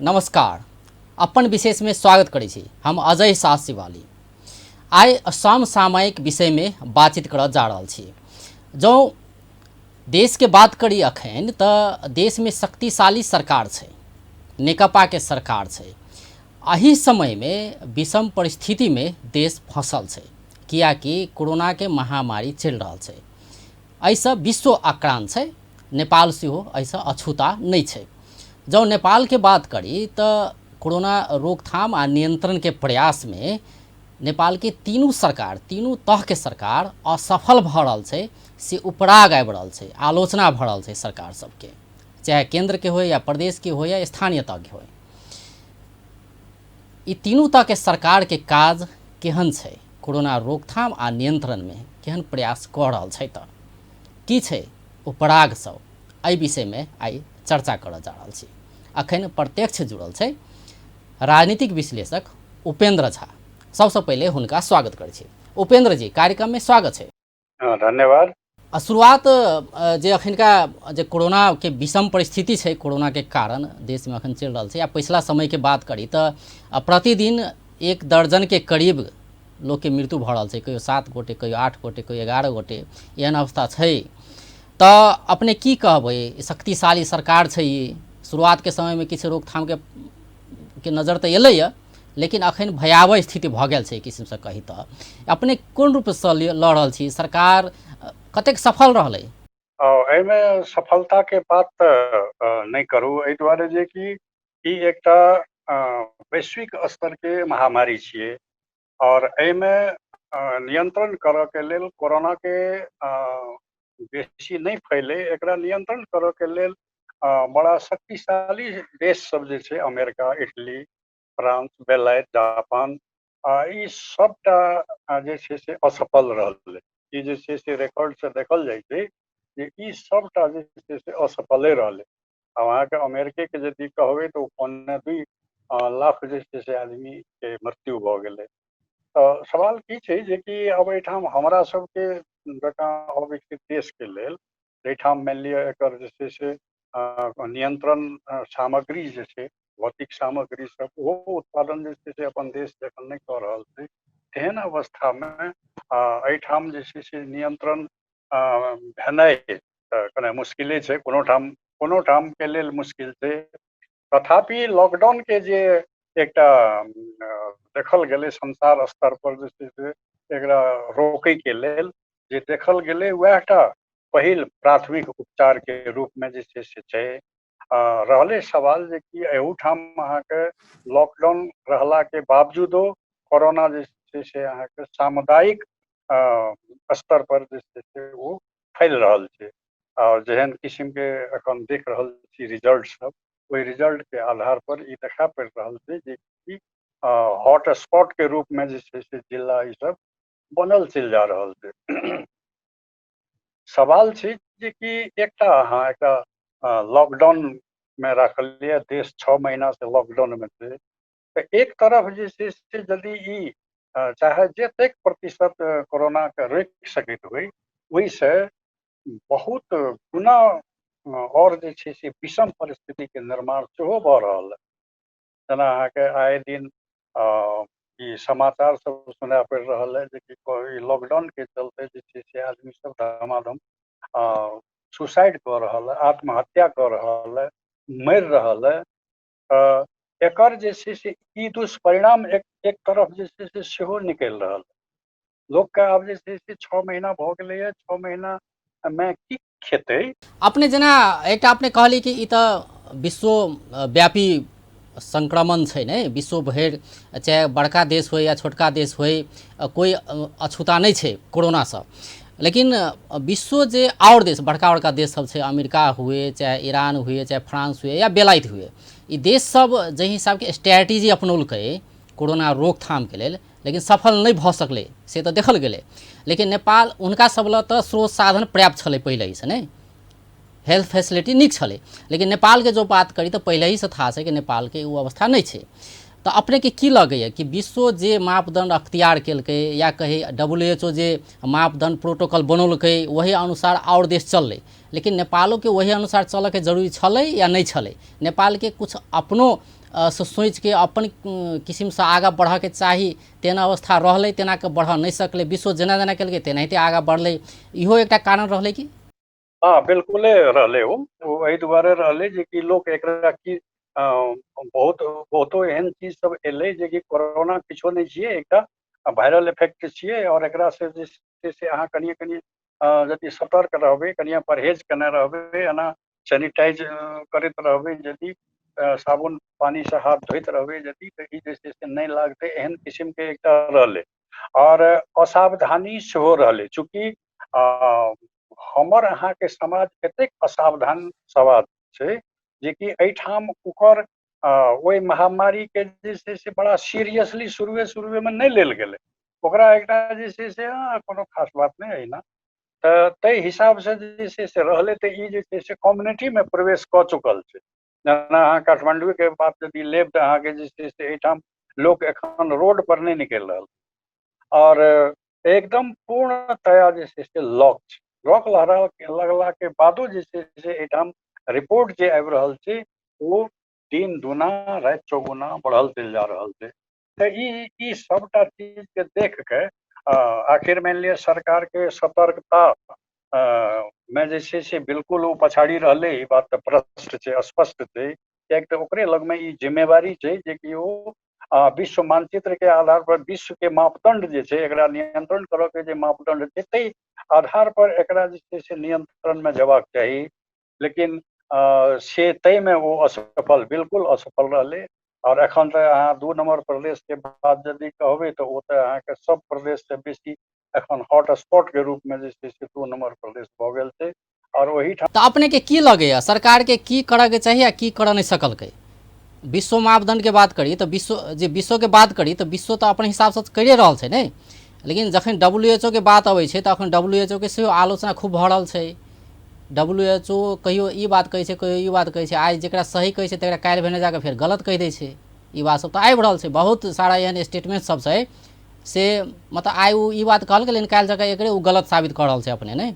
नमस्कार। अपन विशेषमे स्वागत करै छी। हम अजय शाह शिवाली आइ समसामयिक विषयमे बातचीत करऽ जा रहल छी। जँ देशके बात करी अखन तऽ देशमे शक्तिशाली सरकार छै, नेकपाके सरकार छै। एहि समयमे विषम परिस्थितिमे देश फँसल छै, किएकि कोरोनाके महामारी चलि रहल छै। एहिसँ विश्व आक्रान्त छै, नेपाल सेहो एहिसँ अछूता नहि छै। जँ नेपालके बात करी तऽ कोरोना रोकथाम आ नियन्त्रणके प्रयासमे नेपालके तीनू सरकार, तीनू तहके सरकार असफल भऽ रहल छै, से उपराग आबि रहल छै, आलोचना भऽ रहल छै सरकार सबके, चाहे केन्द्रके होइ या प्रदेशके होइ या स्थानीय तहके होइ। ई तीनू तहके सरकारके काज केहन छै, कोरोना रोकथाम आ नियन्त्रणमे केहन प्रयास कऽ रहल छै, तऽ की छै उपराग सब, एहि विषयमे आइ चर्चा करऽ जा रहल छी। अखन प्रत्यक्ष जुड़ल छै राजनीतिक विश्लेषक उपेंद्र झा। सबसँ पहिले हुनका स्वागत करै छी। उपेंद्र जी, कार्यक्रममे स्वागत छै। धन्यवाद। आ शुरुआत जे अखनका जे कोरोनाके विषम परिस्थिति छै, कोरोनाके कारण देशमे अखन चलि रहल छै, आ पछिला समयके बात करी तऽ प्रतिदिन 1 दर्जनके करीब लोकके मृत्यु भऽ रहल छै। कहियो 7 गोटे, कहियो 8 गोटे, कहियो 11 गोटे, एहन अवस्था छै। तऽ अपने की कहबै, शक्तिशाली सरकार छै ई, शुरुआतके समयमे किछु रोकथामके के नजर तऽ एलैए, लेकिन अखन भयावह स्थिति भऽ गेल छै किसिमसँ कही तऽ अपने कोन रूपसँ लऽ रहल छी, सरकार कतेक सफल रहलै? एहिमे सफलताके बात तऽ नहि करू, एहि दुआरे जे कि ई एकटा वैश्विक स्तरके महामारी छियै आओर एहिमे नियंत्रण करऽके लेल, कोरोनाके बेसी नहि फैले एकरा नियंत्रण करऽके लेल बड़ा शक्तिशाली देश सब जे छै, अमेरिका, इटली, फ्रांस, बेलायत, जापान, ई सबटा जे छै से असफल रहलै। ई जे छै से रिकॉर्ड से देखल जाइ छै जे ई सबटा जे छै से असफले रहलै। आब अहाँके अमेरिकेके यदि कहबै तऽ ओ 1.75 लाख जे छै से आदमीके मृत्यु भऽ गेलै। तऽ सवाल की छै जे कि अब एहिठाम हमरा सबके जकाँ अविकसित देशके लेल, जाहिठाम मानि लिअ एकर जे छै से नियंत्रण सामग्री जे छै, भौतिक सामग्री सब, ओहो उत्पादन जे छै से अपन देश जखन नहि कऽ रहल छै, तेहन अवस्थामे एहिठाम जे छै से नियंत्रण भेनाइ तऽ कने मुश्किले छै, कोनो ठामके लेल मुश्किल छै। तथापि लॉकडाउनके जे एकटा देखल गेलै संसार स्तर पर जे छै से एकरा रोकैके लेल जे देखल गेलै, वएह टा पहिल प्राथमिक उपचारके रूपमे जे छै से छै। रहलै सवाल जे कि एहूठाम अहाँके लॉकडाउन रहलाके बावजूदो कोरोना जे छै से अहाँके सामुदायिक स्तर पर जे छै से ओ फैल रहल छै, आओर जेहन किसिमके एखन देख रहल छी रिजल्ट सब, ओहि रिजल्टके आधार पर ई देखा पड़ि रहल छै जे कि हॉट स्पॉटके रूपमे जे छै से जिला ई सब बनल चलि जा रहल छै। सवाल छै जे कि एकटा अहाँ एकटा लॉकडाउनमे राखल यऽ, देश 6 महीनासँ लॉकडाउनमे छै, तऽ एक तरफ जे छै से यदि ई चाहे जतेक प्रतिशत कोरोनाके रोकि सकैत होइ, ओहिसँ बहुत गुना आओर जे छै से विषम परिस्थितिके निर्माण सेहो भऽ रहल है। जेना अहाँके आए दिन ई समाचार सब सुनाय पड़ि रहल है जे कि ई लॉकडाउनके चलते जे छै से आदमी सब धमाधम सुसाइड कऽ रहल है, आत्महत्या कऽ रहल है, मरि रहल है। तऽ एकर जे छै से ई दुष्परिणाम एक तरफ जे छै से सेहो निकलि रहल है। लोकके आब जे छै से 6 महीना भऽ गेलैए, 6 महीनामे की खेतै? अपने जेना एकटा अपने कहली कि ई तऽ विश्वव्यापी संक्रमण छै ने, विश्व भरि चाहे बड़का देश होइ या छोटका देश होइ, कोइ अछूता नहि छै कोरोनासँ। लेकिन विश्व जे आओर देश, बड़का बड़का देश सब छै, अमेरिका हुए, चाहे ईरान हुए, चाहे फ्रांस हुए या बेलायत हुए, ई देश सब जाहि हिसाबके स्ट्रेटेजी अपनौलकै कोरोना रोकथामके लेल, लेकिन सफल नहि भऽ सकलै से तऽ देखल गेलै। लेकिन नेपाल हुनका सब लग तऽ स्रोत साधन पर्याप्त छलै पहिलहिसँ, नहि हेल्थ फैसिलिटी नीक छलै। लेकिन नेपालके जो बात करी तऽ पहिलहिसँ थाह छै कि नेपालके ओ अवस्था नहि छै। तऽ अपनेके की लगैए कि विश्व जे मापदण्ड अख्तियार केलकै या कही WHO जे मापदण्ड प्रोटोकॉल बनौलकै वही अनुसार आओर देश चललै, लेकिन नेपालोके वही अनुसार चलऽके जरूरी छलै या नहि छलै? नेपालके किछु अपनो से सोचिके अपन किसिमसँ आगाँ बढ़ऽके चाही, तेना अवस्था रहलै, तेना कऽ बढ़ऽ नहि सकलै। विश्व जेना जेना केलकै तेनाहिते आगाँ बढ़लै। इहो एकटा कारण रहलै कि? हँ, बिल्कुले रहलै। ओ ओ एहि दुआरे रहलै जेकि लोक एकरा की बहुत बहुतो एहन चीज सब एलै जेकि कोरोना किछो नहि छियै, एकटा वायरल इफेक्ट छियै, आओर एकरा से जे छै से अहाँ कनिए कनिए यदि सतर्क रहबै, कनिए परहेज केने रहबै, एना सैनिटाइज करैत रहबै, यदि साबुन पानिसँ हाथ धोइत रहबै यदि, तऽ ई जे छै से नहि लागतै। एहन किसिमके एकटा रहलै आओर असावधानी सेहो रहलै। चूँकि हमर अहाँके समाज एतेक असावधान समाज छै जेकि एहिठाम ओकर ओहि महामारीके जे छै से बड़ा सीरियसली शुरुए शुरुएमे नहि लेल गेलै। ओकरा एकटा जे छै से कोनो खास बात नहि अहिना, तऽ ताहि हिसाबसँ जे छै से रहलै। तऽ ई जे छै से कम्युनिटीमे प्रवेश कऽ चुकल छै। जेना अहाँ काठमाण्डूके बात यदि लेब तऽ अहाँके जे छै से एहिठाम लोक एखन रोड पर नहि निकलि रहल आओर एकदम पूर्णतया जे छै से लॉक छै। लॉक लहरा लगलाके बादो जे छै से एहिठाम रिपोर्ट जे आबि रहल छै ओ दिन दुना राति चौगुना बढ़ल चलि जा रहल छै। तऽ ई ई सबटा चीजके देख के आखिर मानि लिअ सरकारके सतर्कता मे जे छै से बिल्कुल ओ पछाड़ी रहलै, ई बात तऽ प्रष्ट छै, स्पष्ट छै। किएकि तऽ ओकरे लगमे ई जिम्मेवारी छै जेकि ओ विश्व मानचित्रके आधार पर विश्वके मापदंड जे छै, एकरा नियंत्रण करऽके जे मापदंड छै, ताहि आधार पर एकरा जे छै से नियंत्रणमे जेबाक चाही। लेकिन से ताहिमे ओ असफल, बिल्कुल असफल रहलै। आओर एखन तऽ अहाँ 2 नम्बर प्रदेशके बात यदि कहबै तऽ ओ तऽ अहाँके सब प्रदेशसँ बेसी एखन हॉट स्पॉटके रूपमे जे छै से 2 नम्बर प्रदेश भऽ गेल छै। आओर ओहिठाम तऽ अपनेके की लगैए, सरकारके की करऽके चाही आ की करऽ नहि सकलकै? विश्व मापदण्डके बात करी तऽ विश्व जे विश्वके बात करी तऽ विश्व तऽ अपन हिसाबसँ करिए रहल छै ने, लेकिन जखन WHO के बात अबै छै तऽ अखन WHO के सेहो आलोचना खूब भऽ रहल छै। WHO कहियो ई बात कहै छै, कहियो ई बात कहै छै। आइ जकरा सही कहै छै तकरा काल्हि भेने जाकऽ फेर गलत कहि दै छै। ई बात सब तऽ आबि रहल छै, बहुत सारा एहन स्टेटमेंट सब छै से मतलब आइ ओ ई बात कहलकै लेकिन काल्हि जाकऽ एकरे ओ गलत साबित कऽ रहल छै अपने। नहि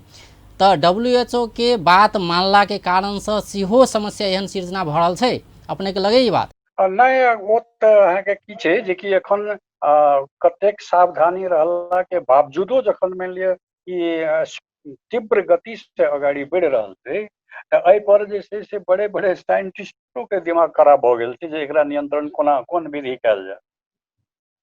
तऽ WHO के बात मानलाके कारणसँ सेहो समस्या एहन सृजना भऽ रहल छै, अपनेके लगै ई बात? नहि, ओ तऽ अहाँके की छै जेकि एखन कतेक सावधानी रहलाके बावजूदो जखन मानि लिअ ई तीव्र गतिसँ अगाडि बढ़ि रहल छै तऽ एहिपर जे छै से बड़े बड़े साइंटिस्टोके दिमाग खराब भऽ गेल छै जे एकरा नियंत्रण कोना कोन विधि कयल जाय,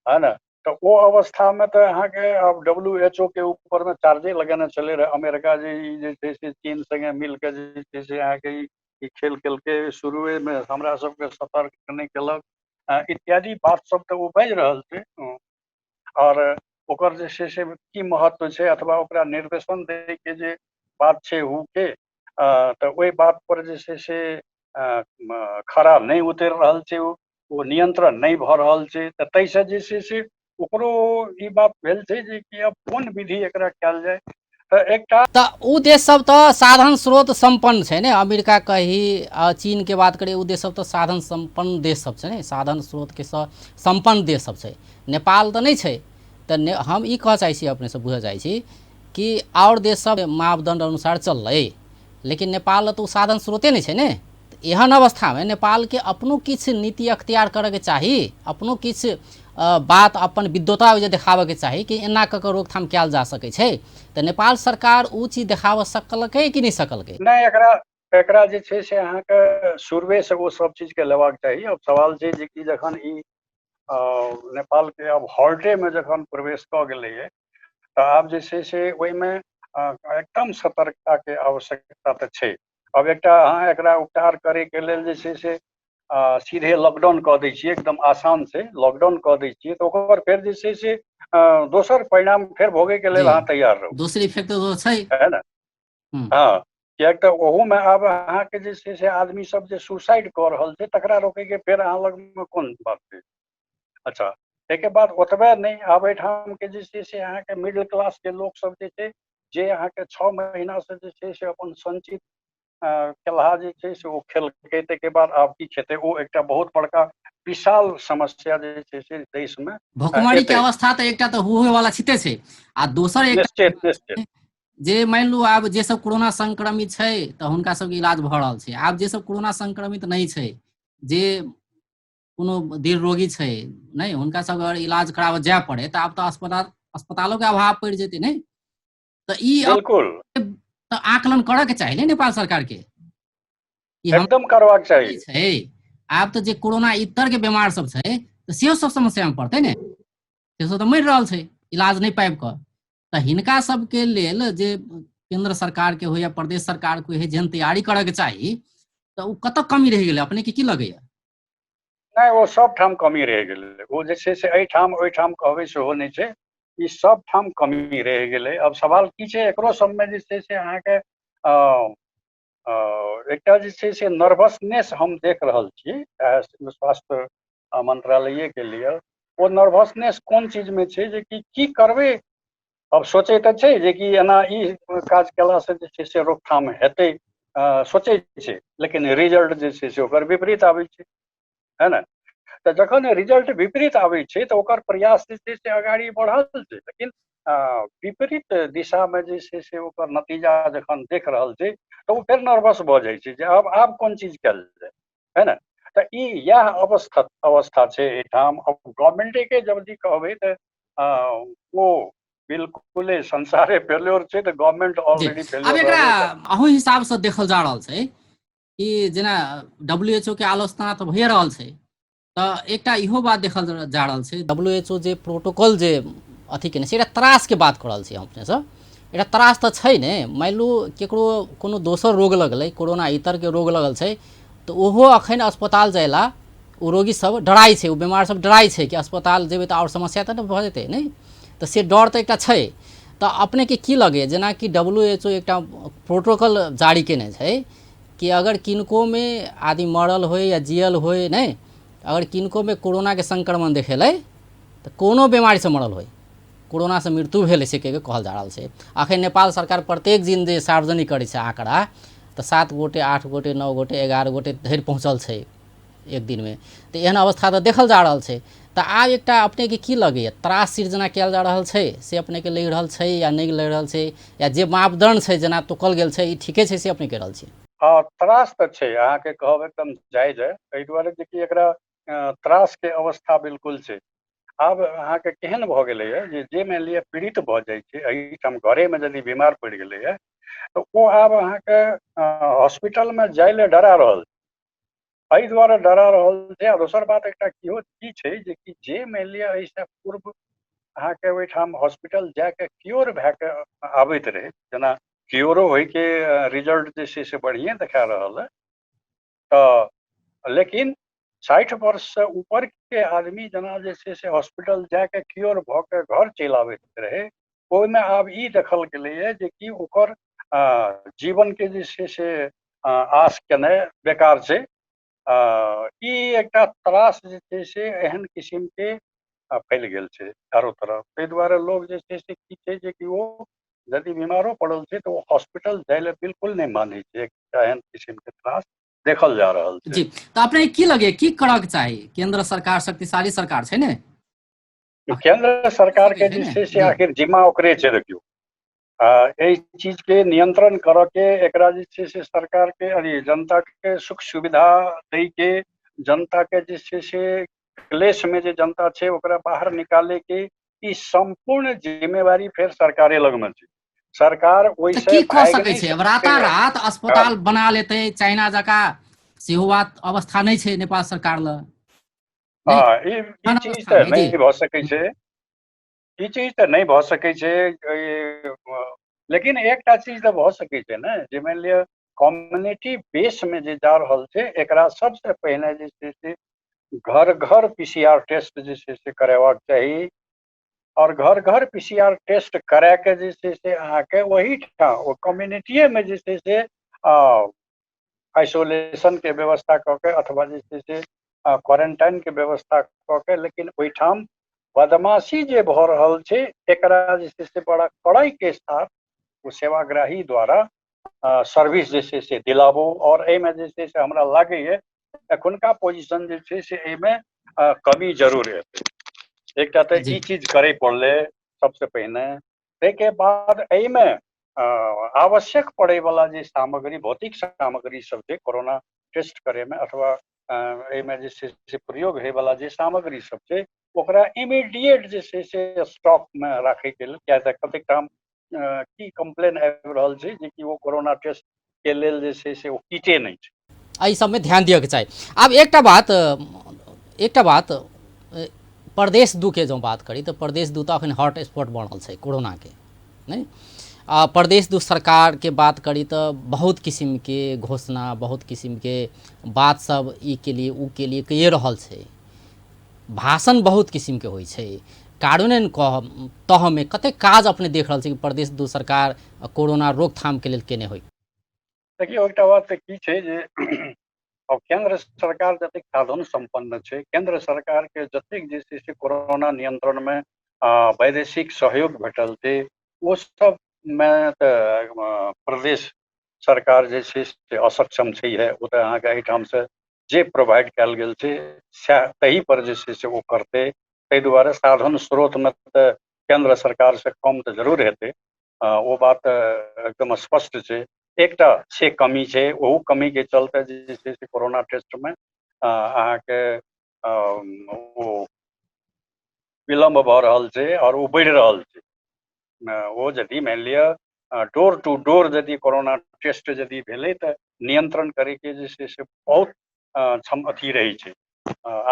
है ने? तऽ ओ अवस्थामे तऽ अहाँके आब WHO के ऊपरमे चार्जे लगेने छलै रहए अमेरिका जे ई जे छै से चीन सङ्गे मिलके जे छै से अहाँके ई खेल केलकै, शुरुएमे हमरा सबके सतर्क नहि केलक, इत्यादि बात सब तऽ ओ बाजि रहल छै। आओर ओकर जे छै से की महत्व छै अथवा ओकरा निर्देशन दैके जे बात छै हु के, तऽ ओहि बात पर जे छै से खरा नहि उतरि रहल छै, ओ नियंत्रण नहि भऽ रहल छै। तऽ ताहिसँ जे छै से ओकरो ई बात भेल छै जे कि आब कोन विधि एकरा कयल जाय। तऽ एकटा तऽ ओ देश सब तऽ साधन स्रोत सम्पन्न छै ने, अमेरिका कही आ चीन के बात करी, ओ देश सब तऽ साधन सम्पन्न देश सब छै ने, साधन स्रोत के सम्पन्न देश सब छै। नेपाल तऽ नहि छै। तऽ ने हम ई कहऽ चाहै छी, अपनेसँ बुझऽ चाहै छी कि आओर देश सब मापदण्ड अनुसार चललै, लेकिन नेपाल तऽ ओ साधन स्रोते नहि छै ने। तऽ एहन अवस्थामे नेपालके अपनो किछु नीति अख्तियार करऽके चाही, अपनो किछु बात अपन विद्वता जे देखाबऽके चाही कि एना कऽ कऽ रोकथाम कयल जा सकै छै। तऽ नेपाल सरकार ओ चीज देखाबऽ सकलकै कि नहि सकलकै? नहि, एकरा एकरा जे छै से अहाँके शुरुएसँ ओ सब चीजके लेबाक चाही। आब सवाल छै जे कि जखन ई नेपालके आब हॉल्टेमे जखन प्रवेश कऽ गेलैए तऽ आब जे छै से ओहिमे एकदम सतर्कताके आवश्यकता तऽ छै। आब एकटा अहाँ एकरा उपचार करैके लेल जे छै से सीधे लॉकडाउन कऽ दै छियै, एकदम आसान छै, लॉकडाउन कऽ दै छियै तऽ ओकर फेर जे छै से दोसर परिणाम फेर भोगैके लेल अहाँ तैयार रहू। दोसर इफेक्ट तऽ छै, है ने? हँ, किएक तऽ ओहूमे आब अहाँके जे छै से आदमी सब जे सुसाइड कऽ रहल छै तकरा रोकैके फेर अहाँ लगमे कोन बात छै? अच्छा, ताहिके बाद ओतबे नहि, आब एहिठामके जे छै से अहाँके मिडिल क्लासके लोकसब जे छै जे अहाँके 6 महीनासँ जे छै से अपन संचित केलहा जे छै से ओ खेलकै, ताहिके बाद आब की खेतै? ओ एकटा बहुत बड़का विशाल समस्या जे छै से देशमे भुखमरी के अवस्था तऽ एकटा तऽ हुए वाला छिते छै, आ दोसर एकटा निश्चित निश्चित जे मानि लू आब जे सब कोरोना संक्रमित छै तऽ हुनका सबके इलाज भऽ रहल छै। आब जे सब कोरोना संक्रमित नहि छै, जे कोनो दीर्घ रोगी छै नहि, हुनका सब अगर इलाज कराबऽ जाय पड़े तऽ आब तऽ अस्पतालो के अभाव पड़ि जेतै नहि? तऽ ई बिल्कुल तऽ आकलन करऽ के चाही ने नेपाल सरकार के? एकदम करबाक चाही। छै आब तऽ जे कोरोना इतर के बीमार सब छै तऽ सेहो सब समस्या मे पड़तै ने, से सब तऽ मरि रहल छै इलाज नहि पाबि कऽ। तऽ हिनका सबके लेल जे केंद्र सरकार के हो या प्रदेश सरकार के हो, जेहन तैयारी करऽ के चाही, तऽ ओ कतऽ कमी रहि गेलै, अपने के की लगैया? नहि, ओ सब ठाम कमी रहि गेलै। ओ जे छै से एहिठाम ओहिठाम कहबै सेहो नहि छै, ई सब ठाम कमी रहि गेलै। अब सवाल की छै, एकरो सबमे जे छै से अहाँके एकटा जे छै से नर्वसनेस हम देख रहल छी स्वास्थ्य मंत्रालयके लिए। ओ नर्वसनेस कोन चीजमे छै जे कि की करबै, अब सोचै तऽ छै जे कि एना ई काज केलासँ जे छै से रोकथाम हेतै, सोचै छै, लेकिन रिजल्ट जे छै से ओकर विपरीत आबै छै, है ने? तऽ जखन रिजल्ट विपरीत आबै छै तऽ ओकर प्रयास जे छै से अगाड़ी बढ़ल छै, लेकिन विपरीत दिशामे जे छै से ओकर नतीजा जखन देख रहल छै तऽ ओ फेर नर्वस भऽ जाइ छै जे आब आब कोन चीज कयल जाय, है ने? तऽ ई इएह अवस्था अवस्था छै एहिठाम। अब गवर्नमेंटे जब जी कहबै तऽ ओ बिल्कुले संसारे फेल्योर छै, तऽ गवर्नमेंट ऑलरेडी फेल्योर। आब एकरा अहू हिसाबसँ देखल जा रहल छै कि जेना WHO के आलोचना तऽ भए रहल छै, तऽ एकटा इहो बात देखल जा रहल छै, WHO जे प्रोटोकॉल जे अथी केने छै, एकटा त्रासके बात कऽ रहल छी हम अपनेसँ। एकटा त्रास तऽ छै ने, मानि लू केकरो कोनो दोसर रोग लगलै, कोरोना इतरके रोग लगल छै, तऽ ओहो अखन अस्पताल जाय ला ओ रोगी सब डराइ छै, ओ बीमार सब डराइ छै कि अस्पताल जेबै तऽ आओर समस्या तऽ नहि भऽ जेतै नहि? तऽ से डर तऽ एकटा छै। तऽ अपनेके की लगैए, जेनाकि WHO एकटा प्रोटोकॉल जारी केने छै कि अगर किनकोमे आदमी मरल होय या जियल होय नहि, अगर किनकोमे कोरोनाके संक्रमण देखेलै तऽ कोनो बीमारीसँ मरल होय, कोरोनासँ मृत्यु भेलै से कहिके कहल जा रहल छै। अखन नेपाल सरकार प्रत्येक दिन जे सार्वजनिक करै छै आँकड़ा, तऽ 7 गोटे, 8 गोटे, 9 गोटे, 11 गोटे धरि पहुँचल छै एक दिनमे। तऽ एहन अवस्था तऽ देखल जा रहल छै। तऽ आब एकटा अपनेके की लगैए, त्रास सृजना कयल जा रहल छै से अपनेके लागि रहल छै या नहि लागि रहल छै, या जे मापदंड छै जेना तोकल गेल छै ई ठीके छै से अपने कहि रहल छी? हँ, त्रास तऽ छै, अहाँके कहब एकदम जायज है, एहि दुआरे जे कि एकरा त्रासके अवस्था बिल्कुल छै। आब अहाँके केहन भऽ गेलैए जे जे मानि लिअ पीड़ित भऽ जाइ छै एहिठाम घरेमे, यदि बीमार पड़ि गेलैए तऽ ओ आब अहाँके हॉस्पिटलमे जाइ लए डरा रहल, एहि दुआरे डरा रहल छै। आ दोसर बात एकटा इहो की छै जे कि जे मानि लिअ एहिसँ पूर्व अहाँके ओहिठाम हॉस्पिटल जाके क्योर भए कऽ आबैत रहै, जेना क्योरो होइके रिजल्ट जे छै से बढ़िएँ देखा रहल है, तऽ लेकिन 60 वर्षसँ ऊपरके आदमी जेना जे छै से हॉस्पिटल जाके क्योर भऽ के घर चलि आबैत रहै, ओहिमे आब ई देखल गेलैए जे कि ओकर जीवनके जे छै से आश केनाइ बेकार छै। ई एकटा त्रास जे छै से एहन किसिमके फैल गेल छै चारो तरफ। ताहि दुआरे लोग जे छै से की छै जे कि ओ यदि बीमारो पड़ल छै तऽ ओ हॉस्पिटल जाइ लए बिल्कुल नहि मानै छै। एकटा एहन किसिमके त्रास देखल जा रहल छै। जी, तऽ अपने की लगे की करऽ चाही? केंद्र सरकार शक्तिशाली सरकार छै ने? केंद्र सरकार के जे छै से आखिर जिम्मा ओकरे छै। देखियौ, एहि चीज के नियंत्रण करऽ के एकरा जे छै से सरकार के अरे जनता के सुख सुविधा दै के, जनता के जे छै से क्लेश में जे जनता छै ओकरा बाहर निकाले के ई सम्पूर्ण जिम्मेवारी फेर सरकारे लगमे छै। सरकार ओहिसँ की कऽ सकै छै? अब रातारात अस्पताल बना लेतै चाइना जकाँ सेहो बात अवस्था नहि छै नेपाल सरकार लग। हँ, ई चीज तऽ नहि भऽ सकै छै, ई चीज तऽ नहि भऽ सकै छै, लेकिन एकटा चीज तऽ भऽ सकै छै ने जे मानि लिअ कम्युनिटी बेसमे जे जा रहल छै, एकरा सबसँ पहिने जे छै से घर घर PCR test जे छै से करेबाक चाही, आओर घर घर PCR test कराके जे छै से अहाँके ओहिठाम ओ कम्युनिटीएमे जे छै से आइसोलेशनके व्यवस्था कऽ के अथवा जे छै से क्वारेंटाइनके व्यवस्था कऽ के, लेकिन ओहिठाम बदमाशी जे भऽ रहल छै एकरा जे छै से बड़ा कड़ाइके साथ ओ सेवाग्राही द्वारा सर्विस जे छै से दिलाबू। आओर एहिमे जे छै से हमरा लागैए एखुनका पोजिशन जे छै से एहिमे कमी जरूर हेतै। एकटा तऽ ई चीज करै पड़लै सबसँ पहिने, ताहिके बाद एहिमे आवश्यक पड़ैवला जे सामग्री, भौतिक सामग्री सब छै कोरोना टेस्ट करैमे अथवा एहिमे जे छै से प्रयोग होइवला जे सामग्री सब छै ओकरा इमीडिएट जे छै से स्टॉकमे राखैके लेल, किएक तऽ कतेक ठाम की कम्प्लेन आबि रहल छै जेकि ओ कोरोना टेस्टके लेल जे छै से ओ किटे नहि छै। एहि सबमे ध्यान दिअके चाही। आब एकटा बात प्रदेश 2 के जँ बात करी तऽ प्रदेश 2 तऽ अखन हॉट स्पॉट बनल छै कोरोनाके, नहि? आ प्रदेश 2 सरकारके बात करी तऽ बहुत किसिमके घोषणा, बहुत किसिमके बात सब ई के लिए उ के लिए कहिए रहल छै, भाषण बहुत किसिमके होइ छै, कार्यान्वयन तहमे कतेक काज अपने देख रहल छी कि प्रदेश 2 सरकार कोरोना रोकथामके लेल केने होइ? देखियौ, एकटा बात तऽ की छै जे अब केंद्र सरकार जतेक साधन सम्पन्न छै, केंद्र सरकारके जतेक जे छै से कोरोना नियंत्रणमे वैदेशिक सहयोग भेटल छै, ओ सबमे तऽ प्रदेश सरकार जे छै से असक्षम छै है। ओ तऽ अहाँके एहिठामसँ जे प्रोवाइड कयल गेल छै सएह तही पर जे छै से ओ करतै। ताहि दुआरे साधन स्रोतमे तऽ केंद्र सरकारसँ कम तऽ जरूर हेतै, ओ बात एकदम स्पष्ट छै। एकटा से कमी छै, ओहू कमीके चलते जे छै से कोरोना टेस्टमे अहाँके ओ विलम्ब भऽ रहल छै आओर ओ बढ़ि रहल छै। ओ यदि मानि लिअ डोर टू डोर यदि कोरोना टेस्ट यदि भेलै तऽ नियंत्रण करैके जे छै से बहुत अथी रहै छै,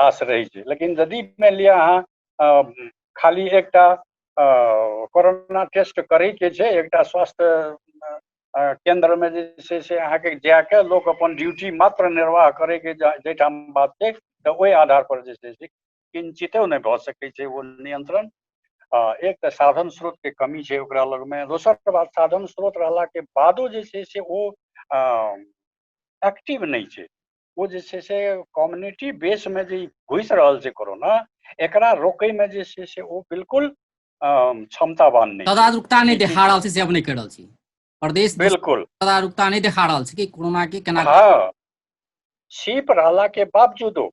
आस रहै छै। लेकिन यदि मानि लिअ अहाँ खाली एकटा कोरोना टेस्ट करैके छै, एकटा स्वास्थ्य केन्द्रमे जे छै से अहाँके जाके लोक अपन ड्यूटी मात्र निर्वाह करैके जाहिठाम बात छै तऽ ओहि आधार पर जे छै से किंचितो नहि भऽ सकै छै ओ नियंत्रण। एक तऽ साधन स्रोतके कमी छै ओकरा लगमे, दोसर बात साधन स्रोत रहलाके बादो जे छै से ओ एक्टिव नहि छै। ओ जे छै से कम्युनिटी बेसमे जे घुसि रहल छै कोरोना, एकरा रोकैमे जे छै से ओ बिल्कुल क्षमतावान नहि, तदारुकता नहि देखा रहल छै, से अपने कहि रहल छी प्रदेश बिल्कुल तदारुकता नहि देखा रहल छै कि कोरोना के केना। हाँ, सीप रहला के बावजूदो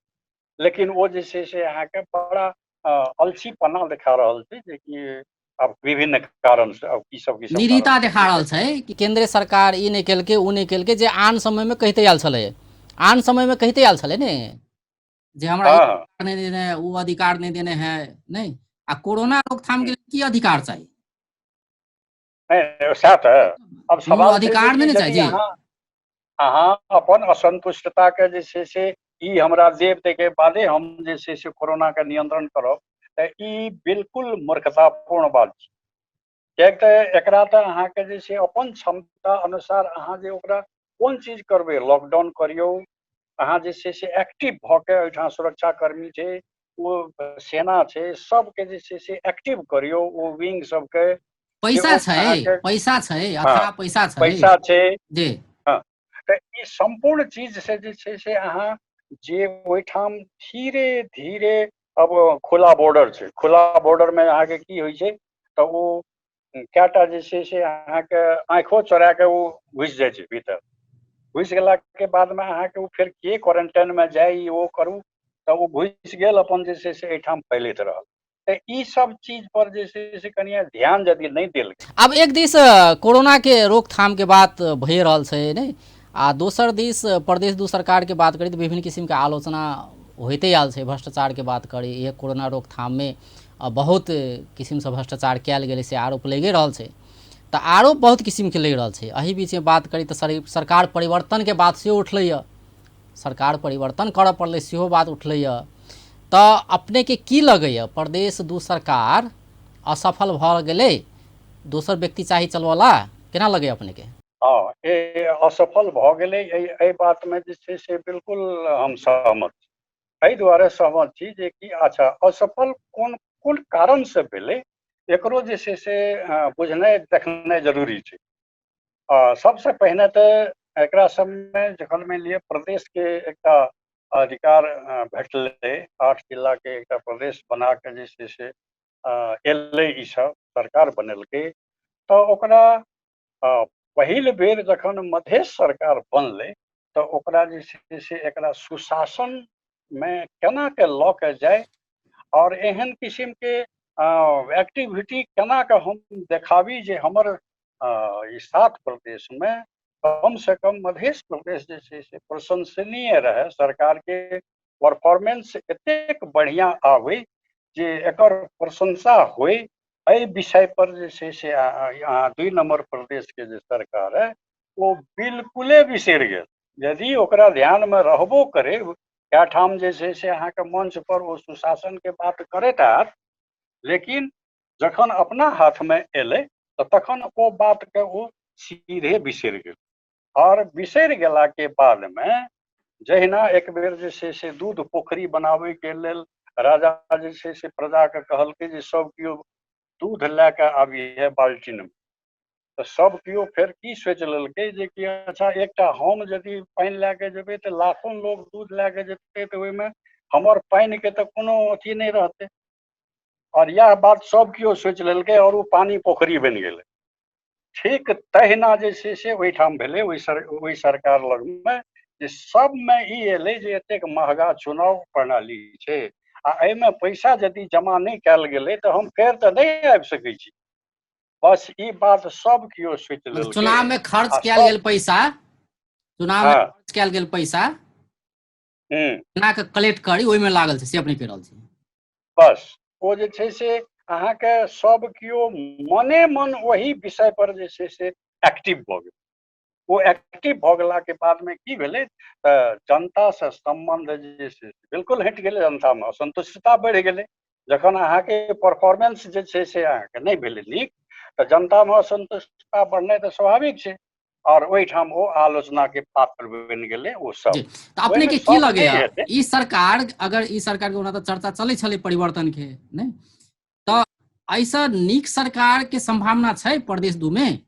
लेकिन ओ जे छै से अहाँके बड़ा अलसीपना देखा रहल छै, जेकि अब विभिन्न कारण से अब की सब की सब निरीता देखा रहल छै कि केंद्र सरकार ई नहि केलकै ओ नहि केलकै, जे आन समय में कहिते आयल छलै, आन समय में कहिते आयल छलै ने जे हमरा नहि देने है, ओ अधिकार नहि देने है, नहीं। आ कोरोना रोकथाम के की अधिकार चाही? नहीं, सएह तऽ अब सवाल अधिकार नहि चाही। अहाँ अपन असंतुष्टता के जे छै से ई हमरा देब ताहिके बादे हम जे छै से कोरोना के नियंत्रण करब, तऽ ई बिल्कुल मूर्खतापूर्ण बात छै। किएक तऽ एकरा तऽ अहाँके जे छै अपन क्षमता अनुसार अहाँ जे ओकरा कोन चीज करबै, लॉकडाउन करियौ, अहाँ जे छै से एक्टिव भऽ के ओहिठाम सुरक्षाकर्मी छै, ओ सेना छै, सबके जे छै से एक्टिव करियौ, ओ विंग सबके पैसा छै, पैसा छै, अथाह पैसा छै, पैसा छै जी। हाँ, तऽ ई सम्पूर्ण चीज से जे छै से अहाँ जे ओहिठाम धीरे धीरे अब खुला बॉर्डर छै, खुला बॉर्डर में अहाँके की होइ छै तऽ ओ कएटा जे छै से अहाँके आँखिओ चोरा के ओ घुसि जाइ छै भीतर। घुसि गेलाके बादमे अहाँके ओ फेर के क्वारेंटाइनमे जाइ ओ करू तऽ ओ घुसि गेल अपन जे छै से एहिठाम फैलैत रहल। तऽ ई सब चीज पर जे छै से कनिया ध्यान यदि नहि देल गेल। आब एक दिस कोरोना के रोकथाम के बात भए रहल छै ने, आ दोसर दिस प्रदेश 2 सरकार के बात करी तऽ विभिन्न किसिम के आलोचना होइते आयल छै। भ्रष्टाचार के बात करी, इहे कोरोना रोकथाम में बहुत किसिम से भ्रष्टाचार कयल गेलै से आरोप लगिए रहल छै, तऽ आरोप बहुत किसिम के लागि रहल छै। एहि बीच में बात करी तऽ सरकार परिवर्तन के बात सेहो उठलैए, सरकार परिवर्तन करऽ पड़लै सेहो बात उठलैए। तऽ अपने के की लगैए प्रदेश 2 सरकार असफल भऽ गेलै, दोसर व्यक्ति चाही चलबऽला, केना लगैए अपने के? हाँ, ए असफल भऽ गेलै एहि बातमे जे छै से बिल्कुल हम सहमत छी। एहि दुआरे सहमत छी जे कि अच्छा असफल कोन कोन कारणसँ भेलै एकरो जे छै से बुझनाइ देखनाइ जरूरी छै। सबसँ पहिने तऽ एकरा सबमे जखन मानि लिअ प्रदेशके एकटा अधिकार भेटलै, 8 जिलाके एकटा प्रदेश बना कऽ जे छै से एलै, ई सब सरकार बनेलकै, तऽ ओकरा पहिल बेर जखन मधेश सरकार बनलै तऽ ओकरा जे छै से एकरा सुशासनमे केना के लऽ के जाय और एहन किसिमके एक्टिविटी केना के हम देखाबी जे हमर ई 7 प्रदेशमे कम से कम मध्य प्रदेश जे छै से प्रशंसनीय रहै, सरकारके परफॉर्मेंस एतेक बढ़िआँ आबै जे एकर प्रशंसा होइ। एहि विषय पर जे छै से अहाँ 2 नंबर प्रदेशके जे सरकार है ओ बिल्कुले बिसरि गेल। यदि ओकरा ध्यानमे रहबो करे, कए ठाम जे छै से अहाँके मंच पर ओ सुशासनके बात करैत हैत, लेकिन जखन अपना हाथमे एलै तऽ तखन ओ बातके ओ सीधे बिसरि गेल। आओर बिसरि गेलाके बादमे जहिना एक बेर जे छै से दूध पोखरि बनाबैके लेल राजा जे छै से प्रजाके कहलकै जे सब केओ दूध लए कऽ आबिहे बाल्टीनमे, तऽ सब केओ फेर की सोचि लेलकै जे कि अच्छा एकटा हम यदि पानि लए कऽ जेबै तऽ लाखों लोग दूध लए कऽ जेतै, तऽ ओहिमे हमर पानिके तऽ कोनो अथी नहि रहतै। आओर इएह बात सब केओ सोचि लेलकै आओर ओ पानि पोखरि बनि गेलै। ठीक तहिना जे छै से ओहिठाम भेलै, ओहि सरकार लगमे जे सबमे ई एलै जे एतेक महगा चुनाव प्रणाली छै आ एहिमे पैसा यदि जमा नहि कयल गेलै तऽ हम फेर तऽ नहि आबि सकै छी। बस ई बात सब केओ सोचि लेलकै। चुनाव में खर्च कयल गेल पैसा, चुनाव में खर्च कयल गेल पैसा केना के कलेक्ट करी ओहिमे लागल छै, से अपने कहि रहल छी। बस ओ जे छै से अहाँके सब केओ मने मन ओहि विषय पर जे छै से एक्टिव भऽ गेल। ओ एक्टिव भऽ गेलाके बादमे की भेलै तऽ जनतासँ सम्बन्ध जे छै बिल्कुल हटि गेलै, जनतामे असन्तुष्टता बढ़ि गेलै। जखन अहाँके परफॉर्मेंस जे छै से अहाँके नहि भेलै नीक, तऽ जनतामे असन्तुष्टता बढ़नाइ तऽ स्वाभाविक छै, आओर ओहिठाम ओ आलोचनाके पात्र बनि गेलै ओ सब। तऽ अपने के की लगैया ई सरकार, अगर ई सरकार के ओना तऽ चर्चा चलै छलै परिवर्तन के, नहि तऽ एहिसँ नीक सरकार के संभावना छै प्रदेश 2 में?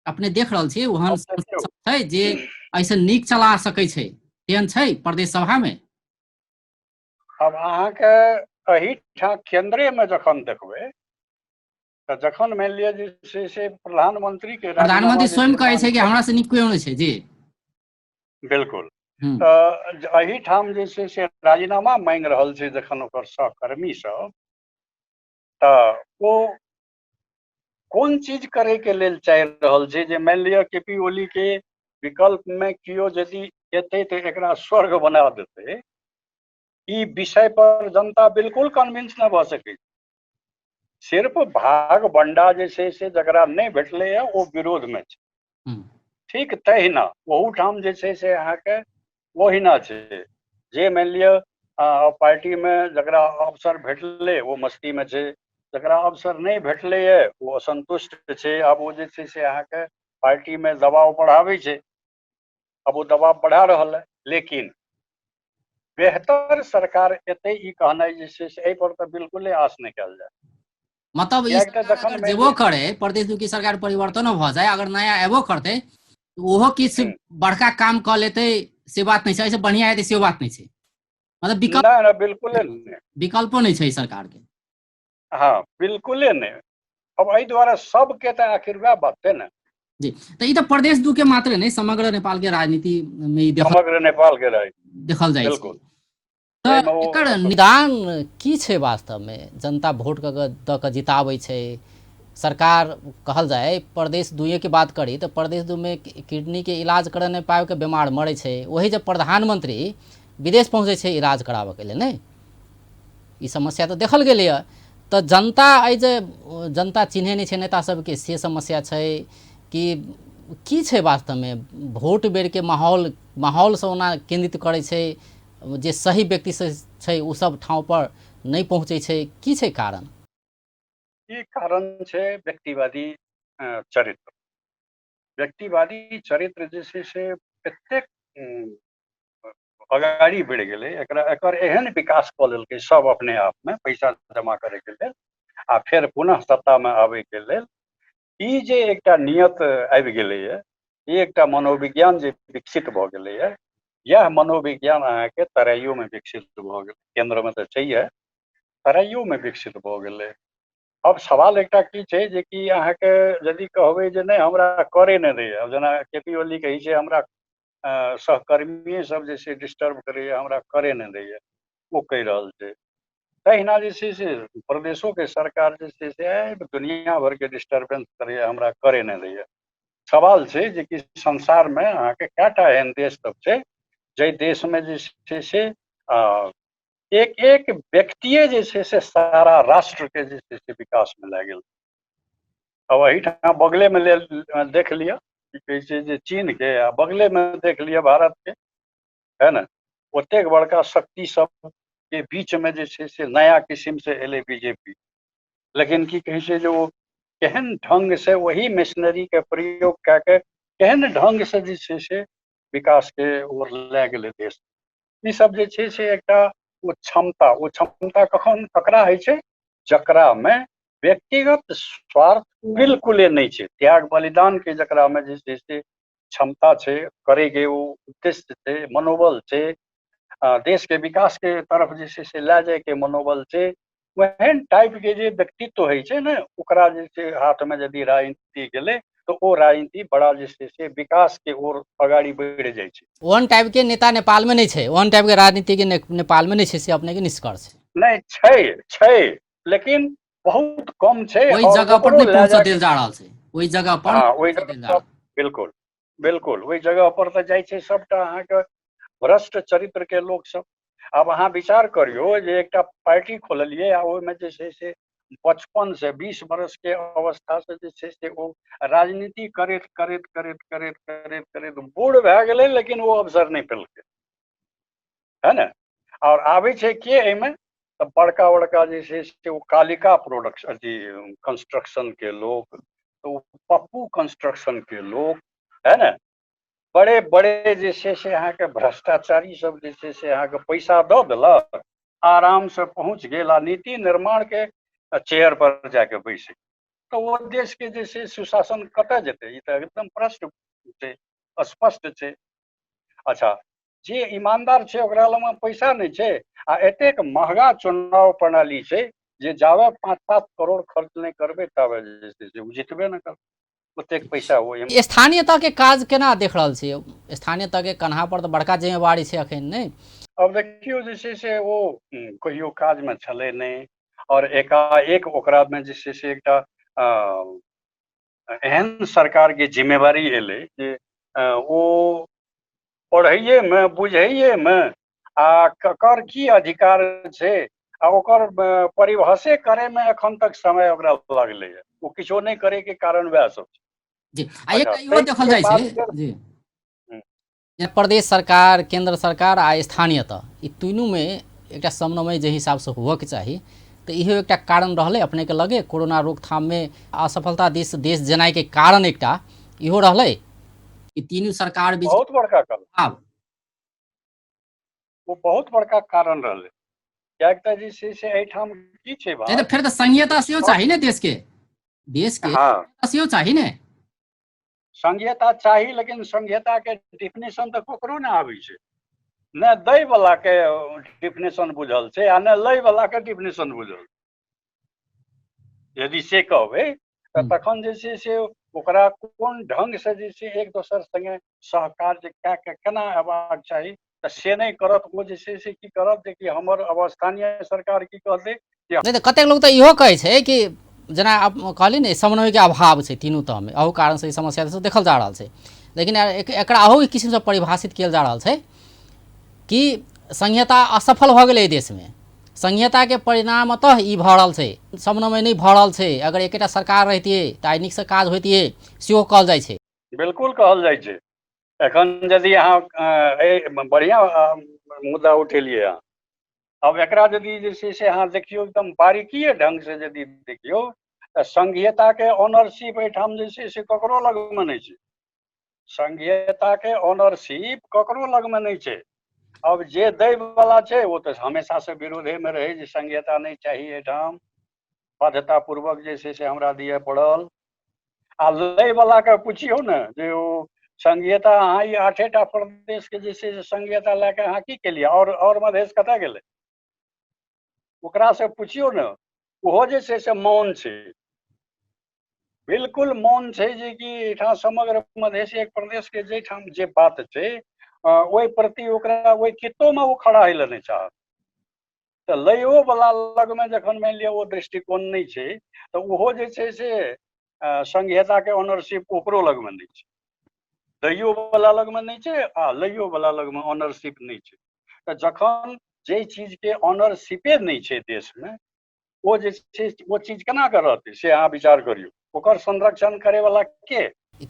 अपने देख रहल छियै ओहन छै जे एहिसँ नीक चला सकै छै, तेहन छै प्रदेश सभा में? अब अहाँके एहिठाम केंद्रे में जखन देखबै तऽ जखन मानि लिअ जे छै से प्रधानमंत्री के प्रधानमंत्री स्वयं कहै छै कि हमरा से नीक केओ नहि छै। जी बिल्कुल। तऽ एहिठाम जे छै से राजीनामा मांगि रहल छै जखन ओकर सहकर्मी सब, तऽ ओ कोन चीज करैके लेल चाहि रहल छै जे मानि लिअ के पी ओली के विकल्पमे केओ यदि एतै तऽ एकरा स्वर्ग बना देतै, ई विषय पर जनता बिल्कुल कन्विंस नहि भऽ सकै। सिर्फ भाग बंडा जे छै से जकरा नहि भेटलैए ओ विरोधमे छै। ठीक तहिना ओहूठाम जे छै से अहाँके ओहिना छै जे मानि लिअ पार्टीमे जकरा अवसर भेटलै ओ मस्तीमे छै, जकरा अवसर नहि भेटलैए ओ असन्तुष्ट छै। आब ओ जे छै से अहाँके पार्टीमे दबाव बढ़ाबै छै, आब ओ दबाव बढ़ा रहल है, लेकिन बेहतर सरकार एतै ई कहनाइ जे छै से एहि पर तऽ बिल्कुले आस नहि कयल जाय। मतलब ई सरकार अगर जेबो करे, प्रदेश दू की सरकार परिवर्तनो भऽ जाय, अगर नया एबो करतै ओहो किछु बड़का काम कऽ लेतै से बात नहि छै, एहिसँ बढ़िया हेतै से बात नहि छै, मतलब विकल्प नहि, बिल्कुले नहि, विकल्पो नहि छै सरकार के। हँ बिल्कुले नहि। अब एहि दुआरे सबके तऽ आखिर वएह बात छै ने। जी, तऽ ई तऽ प्रदेश 2 के मात्र नहि, समग्र नेपाल के राजनीति में समग्र नेपाल के राजनीति देखल जाइ छै। तऽ एकर निदान की छै वास्तव में? जनता वोट कऽ दऽ कऽ जिताबै छै सरकार, कहल जाय प्रदेश 2 के बात करी तऽ प्रदेश 2 में किडनी के इलाज करऽ नहि पाबि कऽ बीमार मरै छै, वही जब प्रधानमंत्री विदेश पहुँचै छै इलाज कराबऽ के लेल, नहि ई समस्या तऽ देखल गेलैए। तऽ जनता एहि जे जनता चिन्है नहि छै नेता सबके, से समस्या छै कि की छै वास्तवमे? वोट बेरके माहौलसँ ओना केन्द्रित करै छै, जे सही व्यक्ति से छै ओ सब ठाँव पर नहि पहुँचै छै, की छै कारण? ई कारण छै व्यक्तिवादी चरित्र। व्यक्तिवादी चरित्र जे छै से एतेक अगाड़ी बढ़ि गेलै, एकरा एकर एहन विकास कऽ लेलकै सब अपने आपमे पैसा जमा करैके लेल आ फेर पुनः सत्तामे आबैके लेल, ई जे एकटा नियत आबि गेलैए, ई एकटा मनोविज्ञान जे विकसित भऽ गेलैए, इएह मनोविज्ञान अहाँके तराइयोमे विकसित भऽ गेलै, केन्द्रमे तऽ छैहे, तराइयोमे विकसित भऽ गेलै। अब सवाल एकटा की छै जे कि अहाँके यदि कहबै जे नहि हमरा करे नहि दैए, आब जेना के पी ओली कहै छै हमरा सहकर्मीए सब जे छै डिस्टर्ब करैए, हमरा करे नहि दैए, ओ कहि रहल छै। तहिना जे छै से प्रदेशोके सरकार जे छै से दुनिया भरिके डिस्टर्बेंस करैए, हमरा करे नहि दैए। सवाल छै जेकि संसारमे अहाँके कएटा एहन देश सब छै जाहि देशमे जे छै से एक एक व्यक्तिए जे छै से सारा राष्ट्रके जे छै से विकासमे लए गेल। आब एहिठाम बगलेमे लेल देख लिअ, की कहै छै जे चीनके, आ बगलेमे देख लिअ भारतके, है ने? ओतेक बड़का शक्ति सबके बीचमे जे छै से नया किसिमसँ एलै बीजेपी, लेकिन की कहै छै जे ओ केहन ढङ्गसँ ओही मशीनरीके प्रयोग कए कऽ केहन ढङ्गसँ जे छै से विकासके ओर लए गेलै देश। ई सब जे छै से एकटा ओ क्षमता कखन ककरा होइ छै? जकरामे व्यक्तिगत स्वार्थ बिल्कुले नहि छै, त्याग बलिदानके जकरामे जे छै से क्षमता छै, करैके ओ उद्देश्य छै, मनोबल छै, देशके विकासके तरफ जे छै से लए जायके मनोबल छै, ओहन टाइपके जे व्यक्तित्व होइ छै ने, ओकरा जे छै हाथमे यदि राजनीति गेलै तऽ ओ राजनीति बड़ा जे छै से विकासके ओर अगाडि बढ़ि जाइ छै। ओहन टाइपके नेता नेपालमे नहि छै, ओहन टाइपके राजनीतिके नेपालमे नहि छै, से अपनेके निष्कर्ष नहि छै? छै, लेकिन बहुत कम छै। ओहि जगह पर नहि पहुँच देल जा रहल छै, ओहि जगह पर। हँ, ओहि जगह, बिल्कुल बिल्कुल। ओहि जगह पर तऽ जाइ छै सबटा अहाँके भ्रष्ट चरित्रके लोक सब। आब अहाँ विचार करियौ जे एकटा पार्टी खोललियै आ ओहिमे जे छै से बचपन से 20 वर्ष के अवस्था से जे छै से ओ राजनीति करैत करैत करैत करैत करैत करैत बूढ़ भए गेलै, लेकिन ओ अवसर नहि पेलकै, है ने? आओर आबै छै के एहिमे? तऽ बड़का बड़का जे छै से ओ कालिका प्रोडक्शन अथी कंस्ट्रक्शन के लोक, तऽ ओ पप्पू कंस्ट्रक्शन के लोक, है ने? बड़े बड़े जे छै से अहाँके भ्रष्टाचारी सब जे छै से अहाँके पैसा दऽ देलक, आरामसँ पहुँच गेल आ नीति निर्माणके चेयर पर जाके बैस। तऽ ओ देशके जे छै सुशासन कतऽ जेतै? ई तऽ एकदम प्रश्न छै, स्पष्ट छै। अच्छा, जे ईमानदार छै ओकरा लगमे पैसा नहि छै आ एतेक महगा चुनाव प्रणाली छै जे जाबे 5-7 करोड़ खर्च नहि करबै ताबे जे छै से ओ जितबे नहि करबै। ओतेक पैसा ओ स्थानीय तहके काज केना देख रहल छियै? स्थानीय तहके कन्हा पर तऽ बड़का जिम्मेवारी छै अखन, नहि? अब देखियौ, जे छै से ओ कहियो काजमे छलै नहि आओर एकाएक ओकरामे जे छै से एकटा एहन सरकारके जिम्मेवारी एलै जे ओ पढ़ैएमे, बुझैएमे आ ककर की अधिकार छै आ ओकर परिभाषे करैमे एखन तक समय ओकरा लगलैए। ओ किछो नहि करैके कारण वएह सब छै। जी, आ एकटा इहो देखल जाइ छै जी, प्रदेश सरकार, केंद्र सरकार आ स्थानीय तह, ई तीनूमे एकटा समन्वय जे हिसाबसँ होबऽके चाही, तऽ इहो एकटा कारण रहलै अपनेके लगे? कोरोना रोकथाममे असफलता दिस देश जेनाइके कारण एकटा इहो रहलै कि तीनू सरकार बीच बहुत बड़का कारण आब ओ बहुत बड़का कारण रहलै, किएक तऽ जे छै से एहिठाम की छै बात? तऽ फेर तऽ संघीयता सेहो चाही ने देशके, देशके सेहो चाही ने? संघीयता चाही, लेकिन संघीयताके डिफिनेशन तऽ ककरो नहि आबै छै। ने दै वला के डिफिनेशन बुझल छै आ ने लै वला के डिफिनेशन बुझल। यदि से कहबै तऽ तखन जे छै से ओकरा कोन ढंगसँ जे छै एक दोसर संगे सहकार्य कए कऽ केना अयबाक चाही, तऽ से नहि करत। ओ जे छै से की करत जे कि हमर अब स्थानीय सरकार की कहतै? नहि तऽ कतेक लोक तऽ इहो कहै छै कि जेना कहली ने, समन्वयके अभाव छै तीनू तहमे, अहू कारणसँ ई समस्या देखल जा रहल छै। लेकिन एकरा अहू किसिमसँ परिभाषित कयल जा रहल छै कि संघीयता असफल भऽ गेलै एहि देशमे, संघीयताके परिणामतः ई भऽ रहल छै, समन्वय नहि भऽ रहल छै। अगर एकेटा सरकार रहितियै तऽ आइ नीकसँ काज होइतियै, सेहो कहल जाइ छै। बिल्कुल कहल जाइ छै। एखन यदि अहाँ बढ़िआँ मुद्दा उठेलियै अहाँ। अब एकरा यदि जे छै से अहाँ देखियौ, एकदम बारीकीए ढंगसँ यदि देखियौ, तऽ संघीयताके ऑनरशिप एहिठाम जे छै से ककरो लगमे नहि छै। संघीयताके ऑनरशिप ककरो लगमे नहि छै। अब जे दै वला छै ओ तऽ हमेशासँ विरोधेमे रहै जे संघीयता नहि चाही एहिठाम, बाध्यतापूर्वक जे छै से हमरा दिअ पड़ल। आ लै वला के पुछियौ ने जे ओ संघीयता अहाँ ई आठेटा प्रदेशके जे छै से संघीयता लए कऽ अहाँ की केलियै? आओर मधेश कतऽ गेलै? ओकरा से पुछियौ ने, ओहो जे छै से मौन छै, बिल्कुल मौन छै जे कि एहिठाम समग्र मधेश एक प्रदेशके जाहिठाम जे बात छै, ओहि प्रति ओकरा ओहि कित्तोमे ओ खड़ा होइ लए नहि चाहत। तऽ लैओ वला लगमे जखन मानि लिअ ओ दृष्टिकोण नहि छै, तऽ ओहो जे छै से संघीयताके ऑनरशिप ओकरो लगमे नहि छै, दैयो वाला लगमे नहि छै आ लैयो वाला लगमे ऑनरशिप नहि छै। तऽ जखन जाहि चीजके ऑनरशिपे नहि छै देशमे, ओ जे छै ओ चीज केना के रहतै से अहाँ विचार करियौ, ओकर संरक्षण करे वाला के?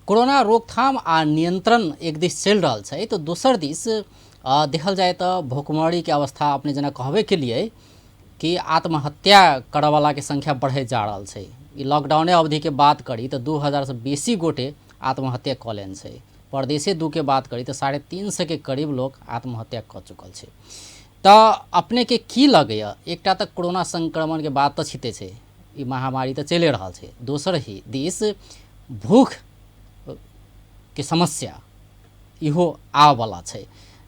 कोरोना रोकथाम आ नियंत्रण एक दिस चलि रहल छै तऽ दोसर दिस देखल जाय तऽ भुखमरीके अवस्था अपने जेना कहबे केलियै कि आत्महत्या करऽवलाके संख्या बढ़ैत जा रहल छै। ई लॉकडाउने अवधिके बात करी तऽ 2000सँ बेसी गोटे आत्महत्या कऽ लेने छै। परदेशे दूके बात करी तऽ 350के करीब लोक आत्महत्या कऽ चुकल छै। तऽ अपनेके की लगैए, एकटा तऽ कोरोना संक्रमणके बात तऽ छिते छै, ई महामारी तऽ चलि रहल छै, दोसर ही दिस भूख के समस्या इहो आबऽवला छै,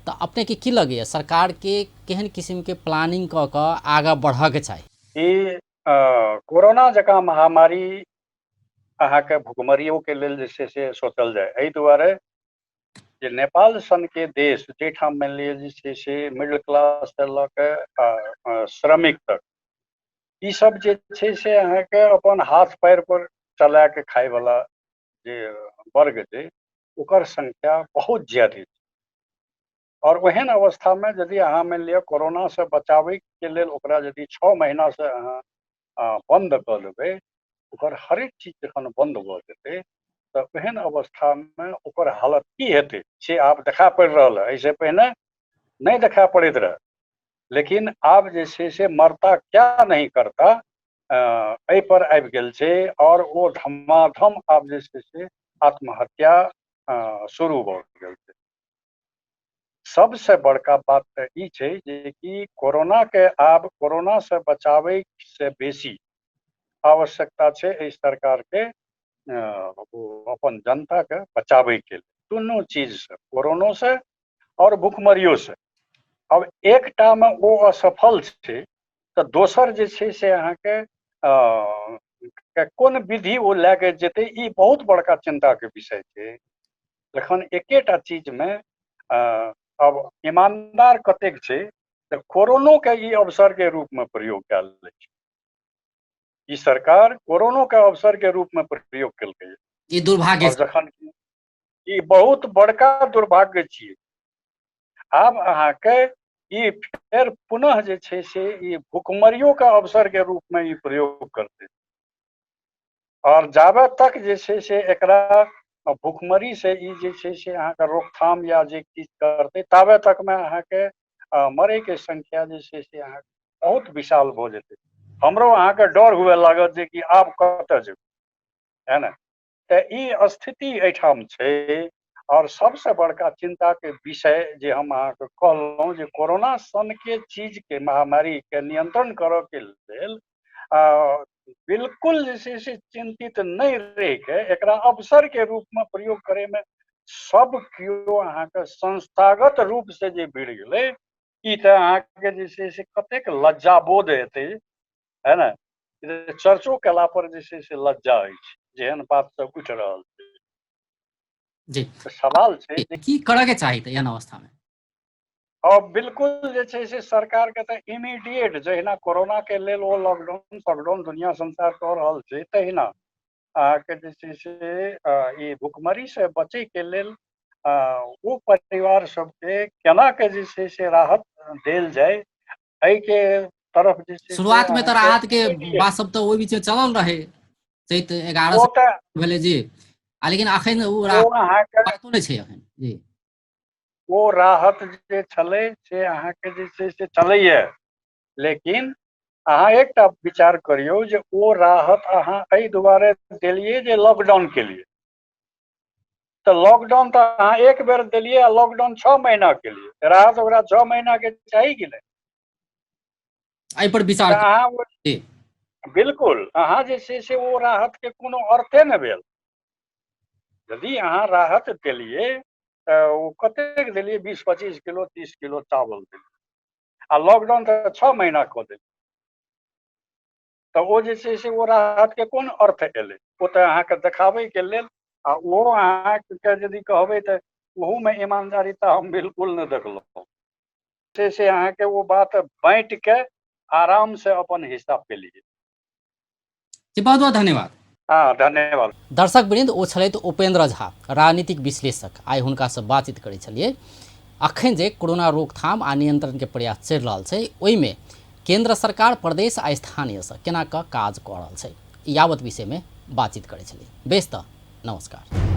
तऽ अपनेके की लगैए सरकारके केहन किसिमके प्लानिंग कऽ कऽ आगाँ बढ़ऽके चाही? ई कोरोना जकाँ महामारी अहाँके भुखमरियोके लेल जे छै से सोचल जाय, एहि दुआरे जे नेपाल सनके देश जाहिठाम मानि लिअ जे छै से मिडिल क्लाससँ लऽ कऽ श्रमिक तक ई सब जे छै से अहाँके अपन हाथ पैर पर चला के खायवला जे वर्ग छै ओकर संख्या बहुत ज्यादे छै। आओर ओहन अवस्थामे यदि अहाँ मानि लिअ कोरोनासँ बचाबैके लेल ओकरा यदि 6 महीनासँ अहाँ बन्द कऽ देबै, ओकर हरेक चीज जखन बन्द भऽ जेतै तऽ ओहन अवस्थामे ओकर हालत की हेतै से आब देखा पड़ि रहल है। एहिसँ पहिने नहि देखा पड़ैत रहै, लेकिन आब जे छै से मरता क्या नहीं करता एहि पर आबि गेल छै आओर ओ धमाधम आब जे छै से आत्महत्या शुरू भऽ गेल छै। सबसँ बड़का बात तऽ ई छै जे कि कोरोनाके आब कोरोनासँ बचाबैसँ बेसी आवश्यकता छै एहि सरकारके ओ अपन जनताके बचाबैके लेल, दुनू चीजसँ, कोरोनोसँ आओर भुखमरियोसँ। आब एकटामे ओ असफल छै तऽ दोसर जे छै से अहाँके कोन विधि ओ लए के जेतै, ई बहुत बड़का चिन्ताके विषय छै। जखन एकेटा चीजमे अब ईमानदार कतेक छै तऽ कोरोनोके ई अवसरके रूपमे प्रयोग कयल जाइ छै। ई सरकार कोरोनोके अवसरके रूपमे प्रयोग केलकै। ई दुर्भाग्य, जखन ई बहुत बड़का दुर्भाग्य छियै। आब अहाँके ई फेर पुनः जे छै से ई भुखमरियोके अवसरके रूपमे ई प्रयोग करतै, आओर जाबे तक जे छै से एकरा भुखमरी से ई जे छै से अहाँके रोकथाम या जे किछु करतै ताबे तकमे अहाँके मरैके संख्या जे छै से अहाँके बहुत विशाल भऽ जेतै। हमरो अहाँके डर हुए लागत जे कि आब कतऽ जेबै, है ने? तऽ ई स्थिति एहिठाम छै। आओर सबसँ बड़का चिन्ताके विषय जे हम अहाँके कहलहुँ जे कोरोना सनके चीजके महामारीके नियंत्रण करऽके लेल बिल्कुल जे छै से चिन्तित नहि रहिके एकरा अवसरके रूपमे प्रयोग करैमे सब केओ अहाँके संस्थागत रूपसँ जे भिड़ गेलै, ई तऽ अहाँके जे छै से कतेक लज्जाबोध हेतै, है ने? चर्चो केला पर जे छै से लज्जा अछि जेहन बात सब उठि रहल छै। जी, सवाल छै की करऽ के चाही तऽ एहन अवस्था मे? और बिल्कुल जे छै से सरकार के तऽ इमीडिएट जहिना कोरोना के लेल ओ लॉकडाउन शॉकडाउन दुनिया संसार कऽ रहल छै तहिना अहाँके जे छै से ई भुखमरी से बचै के लेल ओ परिवार सबके केना के जे छै से राहत देल जाय एहि के तरफ जे छै। शुरुआत में तऽ राहत के बात सब तऽ ओहि बीच में चलल रहे, चैत 11 भेलै जी, आ लेकिन अखन ओ राहत नहि छै अखन जी। ओ राहत जे छलै से अहाँके जे छै से चलैए, लेकिन अहाँ एकटा विचार करियौ जे ओ राहत अहाँ एहि दुआरे देलियै जे लॉकडाउन के लिए, तऽ लॉकडाउन तऽ अहाँ एक बेर देलियै आ लॉकडाउन 6 महीना के लिए, राहत ओकरा 6 महीना के चाही कि नहि? एहि पर विचार अहाँ बिल्कुल अहाँ जे छै से ओ राहत के कोनो अर्थे नहि भेल। यदि अहाँ राहत देलियै तऽ ओ कतेक देलियै, 20-25 किलो 30 किलो चावल देलियै, आ लॉकडाउन तऽ 6 महीना कऽ देलियै, तऽ ओ जे छै से ओ राहत के कोन अर्थ एलै? ओ तऽ अहाँके देखाबैके लेल, आ ओहो अहाँके यदि कहबै तऽ ओहूमे ईमानदारिता हम बिल्कुल नहि देखलहुँ। से अहाँके ओ बात बाँटिके आराम से अपन हिस्सा पेलियै। जी, बहुत बहुत धन्यवाद। हँ, धन्यवाद। दर्शक वृन्द, ओ छलथि उपेंद्र झा, राजनीतिक विश्लेषक। आइ हुनकासँ बातचीत करै छलियै। अखन जे कोरोना रोकथाम आ नियंत्रणके प्रयास चलि रहल छै, ओहिमे केंद्र सरकार, प्रदेश आ स्थानीयसँ केना कऽ काज कऽ रहल छै, यावत विषयमे बातचीत करै छलियै। बेस तऽ नमस्कार।